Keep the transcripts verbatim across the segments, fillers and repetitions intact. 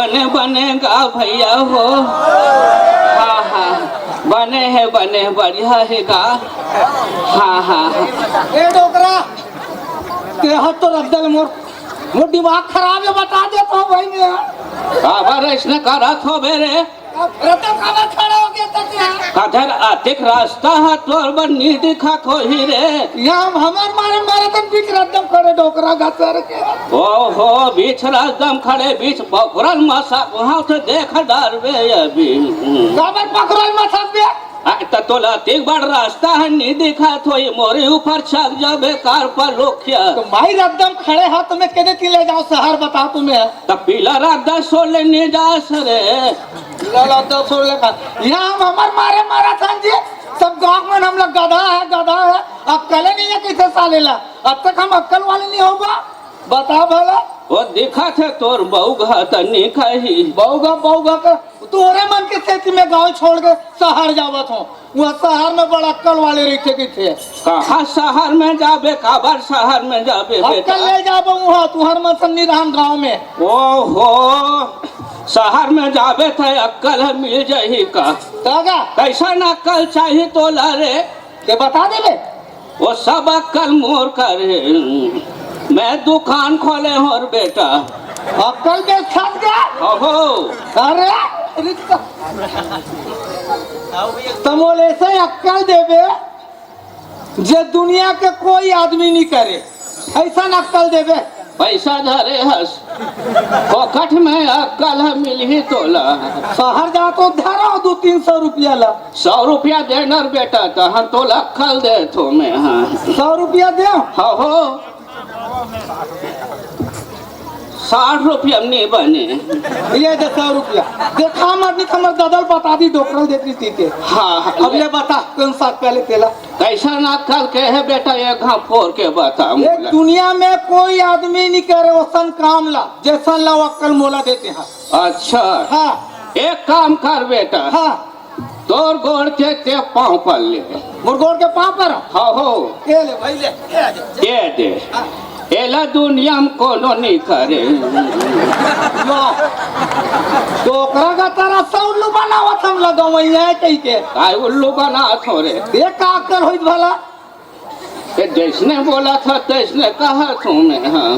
बने, बने गा भैया हो। हाँ, हाँ, बने हे, बने, बढ़िया हे गा। हाँ, हाँ, हाँ। ए डोकरा, तेहा तो रख दे मोर, मोर दिमाग खराब हे, बता देत हँव भाई मैं। काबर अइसने करत होबे रे? रद्दम काबर खड़ा हो गया था तेहा? काबर अतेक रस्ता ह तोर बर नी दिखत होही रे? यहाँ हम हमर मारे मारे तन बीच रद्दम खड़े डोकरा गतर के। ओहो, बीच रद्दम खड़े, बीच पखुरल मसा, उहाँ तो देख डरबे अभी। काबर पखुरल मसा बे? आ, त तोला अतेक बड़ रस्ता ह नी दिखत होही, मोरे ऊपर चघ जाबे कार पर लोखिया। त माई रद्दम खड़े हा, त मैं केदे ती ले जाँव सहर, बता तुम्हें। त पीला रद्दा सोले नी जास रे। पीला रद्दा सोले का। यहाँ हम हमर मारे मारत हन जी, सब गाँव में हमला गधा हे, गधा हे, अक्कले नहीं हे किसे साले ला। अब तक हम अक्कल वाले नहीं होगा, बता भला। वो दिखत हे तोर बउगा त नी कही। बउगा, बउगा का तोरे मन के सेती में गाँव छोड़ के सहर जावत हँव। उहाँ सहर में बड़ अक्कल वाले रहिथे कहिथे। कहाँ सहर में जाबे, काबर सहर में जाबे अक्कल बेटा? ले जाबो उहाँ, तुँहर मन सन नी रहन गाँव में। ओहो, सहर में जाबे त अक्कल ह मिल जाही का? त का? कइसन अक्कल चाही तोला रे? ते बता देबे। वो सब अक्कल मोर कर हे। मैं दुकान खोले हँव रे बेटा। अक्कल बेचत का? अहो। अरे, रुक तो। त मोला अइसे अक्कल देबे, जे दुनिया के कोई आदमी नी करे, अइसन अक्कल देबे। पइसा धरे हस, फोकट में अक्कल ह मिलही तोला। सहर जा तो धरा दू तीन सौ रुपया ला। सौ रुपया दे न रे बेटा, तहाँ तोला अक्कल देथँव मैं, हाँ। सौ रुपया दे? हाँ हो। साठ रुपया में नहीं बने। ये दे सौ रुपया। देखा मत, नहीं तो हमर ददल बता दी, डोकरल देती थी के। हाँ, हाँ, अब ले। ले बता, कौन सा पहले तेला? कइसन अक्कल के हे बेटा, एक घाँव फोर के बता ये मोला। दुनिया में कोई आदमी नहीं करे वसन काम ला, जइसन ला वो अक्कल मोला देते हैं। अच्छा। हाँ। एक काम कर बेटा। हाँ। तोर गोड़ के ते पाँव पर ले। मोर गोड़ के पाँव पर? हाँ हो। ये ले भाई, ले, ये आ जा। ये दे। हाँ। एला दुनिया में कोनो नहीं करे। लो। डोकरा गतर अस उल्लू बनावत हँव, लगवइया हे कहिके। काय उल्लू बनावत हँव रे? ये का अक्कल होइत भला? ते जइसने बोलत हस, तइसने कहत हँव मैं, हाँ।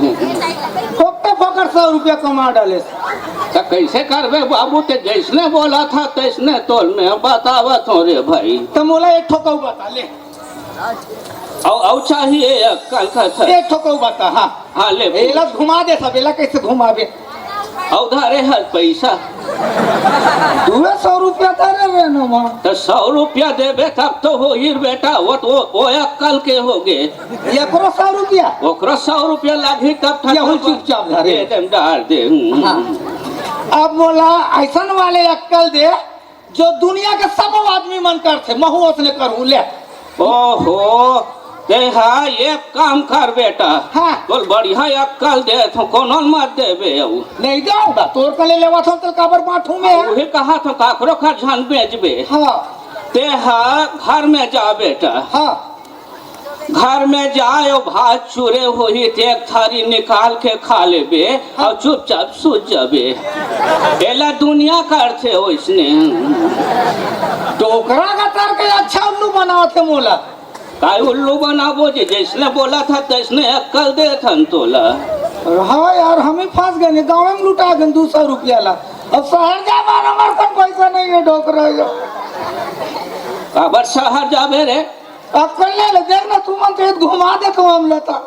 फोकटे फोकट सौ रुपया कमा डाले। त कइसे करबे बाबू, ते जइसने बोलत हस, तइसने तोल मैं बतावत हँव रे भाई। त मोला एक ठोक अउ बता ले। अउ, अउ चाहिए अक्कल का सर? एक ठोक अउ बता, हाँ। हाँ, ले। एला घुमा दे सब, एला कइसे घुमाबे? अउ धरे हस पइसा। दुए सौ रुपया धरे रहे न वहाँ। त सौ रुपया देबे तब तो होही रे बेटा, वो तो, वो अक्कल के होगे। एकरो सौ रुपया? ओकरो सौ रुपया लागही तब ठा-, यहू चुपचाप धरे। दे दे, डार दे। हाँ। अब मोला अइसन वाले अक्कल दे, जो दुनिया के सबो आदमी मन करथे, महूँ ओसने करहूँ, ले। ओहो, ते हा एक काम कर बेटा। हाँ। तोल बढ़िया अक्कल देथँव, कोनो ल मत देबे अउ। नहीं देवँव गा, तोर कले लेवत हँव, तोल काबर बाँटहूँ मैं? उही कहत हँव, काकरो कर झन बेचबे। हाँ। ते हा घर में जा बेटा। हाँ। घर में जाय, ओ भात चूरे होही, ते एक थारी निकाल के खा लेबे, हाँ। अउ चुपचाप सूत जाबे। एला दुनिया करथे ओइसने। डोकरा गतर के अच्छा उल्लू बनावत हे मोला। काय उल्लू बनाबो जी, जइसने बोलत हस, तइसने अक्कल देथन तोला। हाँ यार, हमही फँस गेन, गाँवे में लुटा गेन दू सौ रुपया ला। अब सहर जाय बर हमर कन पइसा नहीं हे, डोकरा यो। काबर सहर जाबे रे? अक्कल नहीं ले, देख ना, तुमन तो एक घुमा देथँव हमला त।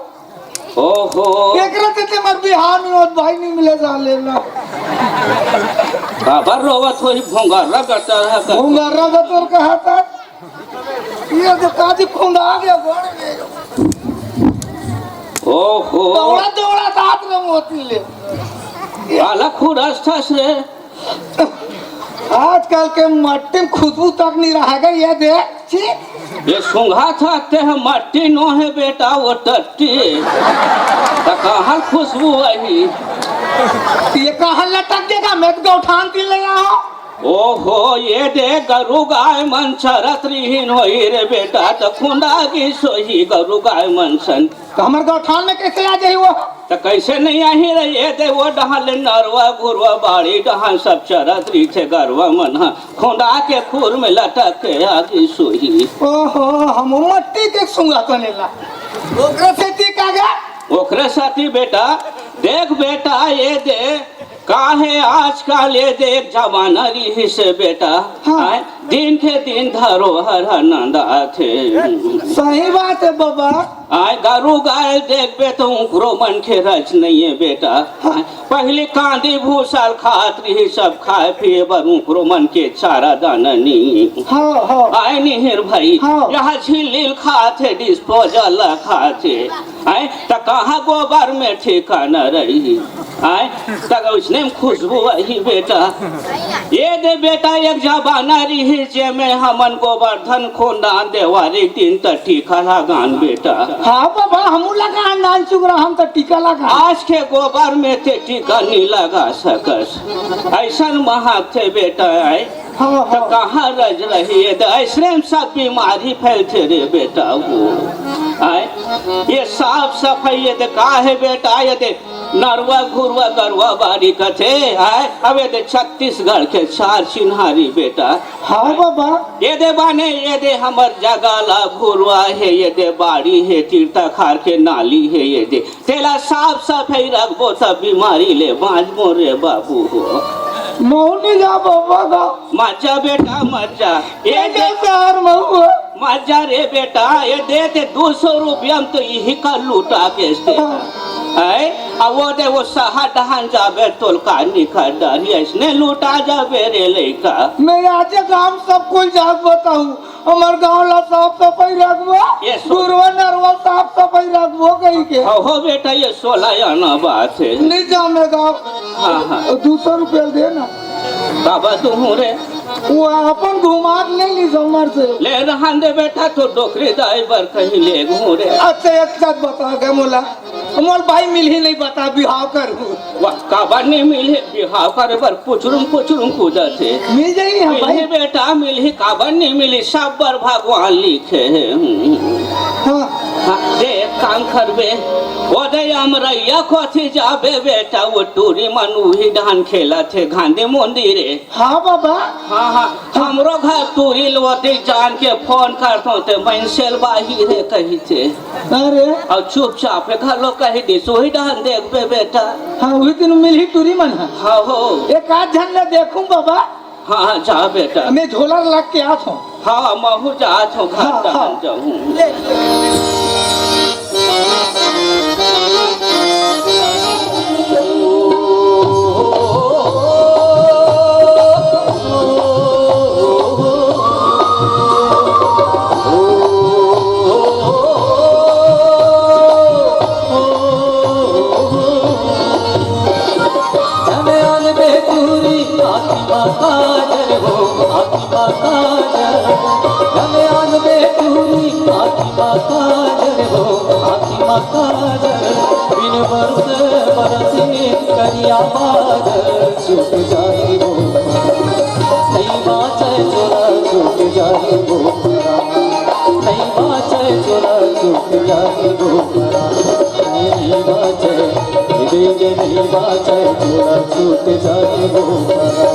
ओहो। एकरे सेती मोर बिहाव नहीं होत भाई, नहीं मिले साले ला। काबर रोवत होही, भोंगर्रा गतर ह का? भोंगर्रा गतर कहत हस। ये तो काजी खुंदा आ गया गोड़ में। ओहो। दौड़ा दौड़ा साथ में मोती ले। काला खुरसथस रे। आजकल के मट्टी में खुशबू तक नहीं रह गई, ये देख। छी। ये सूँघत हस ते ह मट्टी नोहे बेटा, वो टट्टी। त कहाँ खुशबू आही? ये कहाँ लटक देगा? मैं तो गौठान ती ले आया हूँ। ओहो, ये दे गरु गाय मन चरत रिहिन होही रे बेटा, त खुंदा गिस होही गरु गाय मन सन। त हमर गौठान में कइसे आ जाही वो? त कइसे नइ आही रे? ये दे वो डहान ले नरवा घुरवा बाड़ी डहान सब चरत रहिथे गरवा मन ह, खुंदा के खुर में लटक के आ गिस होही। ओहो, हम मट्टी के सूंघत हन एला। ओकरे सेती का गा? ओकरे सेती बेटा, देख बेटा, ये दे का हे आजकल ये दे एक जमाना रिहिस हे बेटा। हाँ। आय, दिन के दिन धरोहर ह नंदाथे। सही बात हे बबा। आय, गरु गाय देखबे त उंकरो मन के रच नइ हे बेटा। हाँ। आय, पहिली कांदी भूसा ल खात रिहिस, सब खाय पिए बर उंकरो मन के चारा दाना नइ हे। हाँ, हाँ। आय निहिर भई, हाँ। यहा झिल्ली ल खाथे, डिस्पोजल ल खाथे। आय, त कहाँ गोबर में ठिकाना रही? आय, त उसने में खुशबू आही बेटा। ये दे बेटा, एक जमाना रिहिस जेमे हमन गोबरधन खुंदान देवारी दिन त टीका लगान बेटा। हाँ बबा, हमू लगान नान चुकरा, हम त टीका लगान। आज के गोबर में ते टीका नइ लगा सकस, अइसन महकथे बेटा। आय, हाँ, त हाँ। कहाँ रज रही हे? त अइसने में सब बीमारी फैलथे रे बेटा। वो आय, ये साफ सफाई ये दे का हे बेटा? ये दे नरवा घुरवा गरवा बाड़ी कथे, आय, अब ये दे छत्तीसगढ़ के चार चिन्हारी बेटा। हाँ बबा। ये दे बाने, ये दे हमर जगा ला घुरवा हे, ये दे बाड़ी हे, तीरता खार के नाली हे, ये दे तेला साफ सफाई रखबो त बीमारी ले बांचबो रे बाबू हो। महू नइ जा बबा गा। मत जा बेटा, मत जा। ये ये दे जा शहर महू। मत जा रे बेटा, ये दे ते दू सौ रुपया में तो इही का लूटा के से। हाँ। आय, अब वो दे वो शहर डहान जाबे तोल का निकर डरी, अइसने लूटा जाबे रे लइका। मैं आज गांव सब कोई जाके बताऊं, हमर गांव ला साफ सफाई रखबो, ये सो- गुरुआ नरवा साफ सफाई रखबो कहि के। हो, हो बेटा, ये सोला आना बात हे। नइ जामे गांव। हाँ, हाँ। दू सौ रुपया दे ना। बाबा तू हूँ रे। वो अपन घुमा के ले ली समर से। ले रहन दे बेटा, तो डोकरी दाई बर कहीं ले घूम रे। अच्छा, एक बात बता दे मोला, मोर भाई मिलही नहीं, बता, बिहाव करहूँ। वाह, काबर नहीं मिलही? बिहाव करे बर कुचरुम कुचरुम कूदत हे। मिल जाही, हाँ भाई। मिलही बेटा, मिलही, काबर नहीं मिलही? सब बर भगवान लिखे हे। हम्म। हाँ। हाँ, दे, एक काम करबे, ओ दे अमरैया कोती जाबे बेटा, वो टूरी मन उही डहान खेलत हे, गांधी मंदिर हे। हाँ बाबा। हाँ, हाँ, हमरो घर टूरी ल ओती जान के फोन करथों, ते मनसेल बाहिर हे कहिथे। अरे। अउ चुपचाप हे घलो कहि दिस, उही डहान देखबे बेटा। हाँ, उही दिन मिलही टूरी मन ह। हाँ हो। एक आध झन ले देखूं बाबा। हाँ, हाँ, जा बेटा। मैं झोला रख के आत हूँ। हाँ, महू जात हूँ, घर हाँ, डहान हाँ। जाहूँ। काजर हो, आँखी मा काजर, गले आन बेटूरी, आँखी मा काजर हो, आँखी मा काजर। बिन बरस बरसे करिया बादर, छूट जाही वो। नहीं बाँचे छोरा, छूट जाही वो। नहीं बाँचे छोरा, छूट जाही वो। नहीं बाँचे, नहीं बाँचे छोरा, छूट जाही वो।